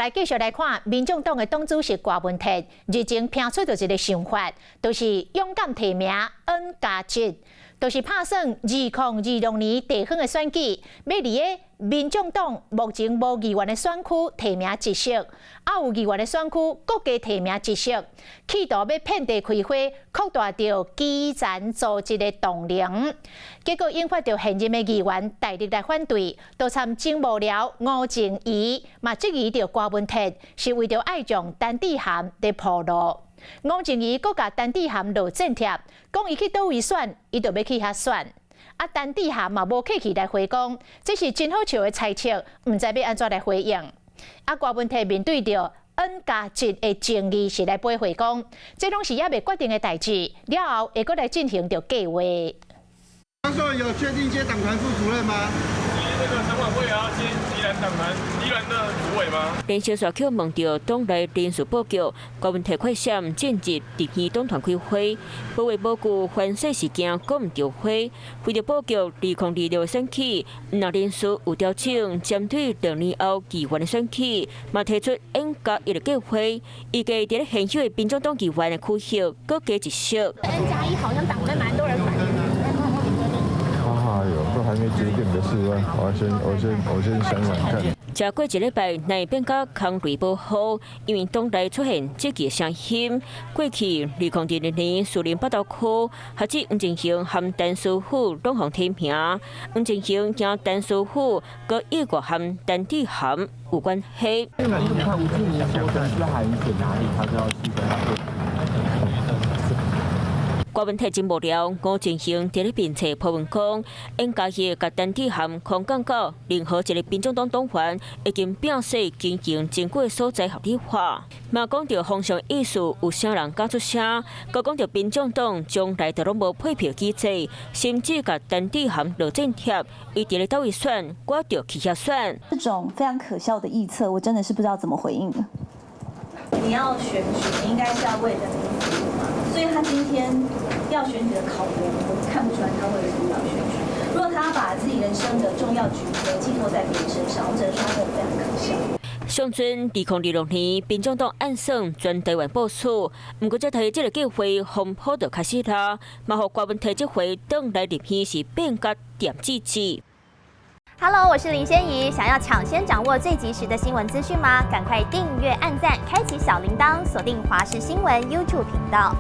來繼續來看民眾黨的黨主席郭文鐵日前拋出著一个想法，就是勇敢提名 N+1，就是拍算2026年地方的選舉，欲佇个民眾黨目前無議員的選區提名一席，啊有議員的選區閣加提名一席，企圖欲遍地開花，擴大著基層組織的動能。結果引發著現任的議員大力來反對，都參前幕僚吳靜儀嘛質疑著郭文鐵是為著愛將陳智菡來鋪路。吳靜儀閣共陳智菡落戰帖，講伊去佗位選，伊就欲去遐選。啊，陳智菡嘛無客氣來回講，這是真好笑的猜測，毋知欲按怎來回應。啊，郭文鐵面對著 N+1的爭議是來回回講，這攏是猶未決定的代誌，了後會閣來進行著計劃。張碩有確定接黨團副主任嗎？那個陳琬惠也要接宜蘭黨團宜蘭的主委嗎？連續煞去問著黨內人事布局，郭文鐵快閃進入立院黨團開會，無話無故翻說是驚講毋著話，為著布局2026選舉，若人事有調整，針對2年後議員的選舉，嘛提出 N+1的計劃，預計佇咧現有的民眾黨議員的區域，閣加一席。 N+1好像黨內蠻多人反對。哎呦，都還沒決定的事啊！我先想想看。才過一禮拜，內變甲空雷暴雨，因為黨內出現質疑聲音。過去2022年士林北投區，學者黃進興和陳師傅攏予提名，黃進興驚陳師傅閣意外和陳智菡有關係。你看吳志明說陳思涵選哪裡，他就要去跟他對。郭文鐵前幕僚吳進興佇咧面冊 po 文講，N+1佮陳智菡空降到任何一个民眾黨黨員已經摒捨經營真久的所在合理化，嘛講著風向意思有啥人敢出聲，閣講著民眾黨從來就攏無配票機制，甚至共陳智菡落戰帖，伊佇咧佗位選，我就去遐選。這種非常可笑的臆測，我真的是不知道怎麼回應了。你要選舉，你應該是要為人民服務嘛，所以他今天要選舉的考量，我看不出來他為了什麼要選舉。如果他把自己人生的重要抉擇寄託在別人身上，我只能說他真的非常可笑。上陣2026年，民眾黨按算全台灣部署，毋過這提這个計劃風波就開始啦，嘛予郭文鐵這回轉來立院是變甲點子子。 Hello，我是林仙怡。想要搶先掌握最及時的新聞資訊嗎？趕快訂閱、按讚、開啟小鈴鐺，鎖定華視新聞 YouTube 頻道。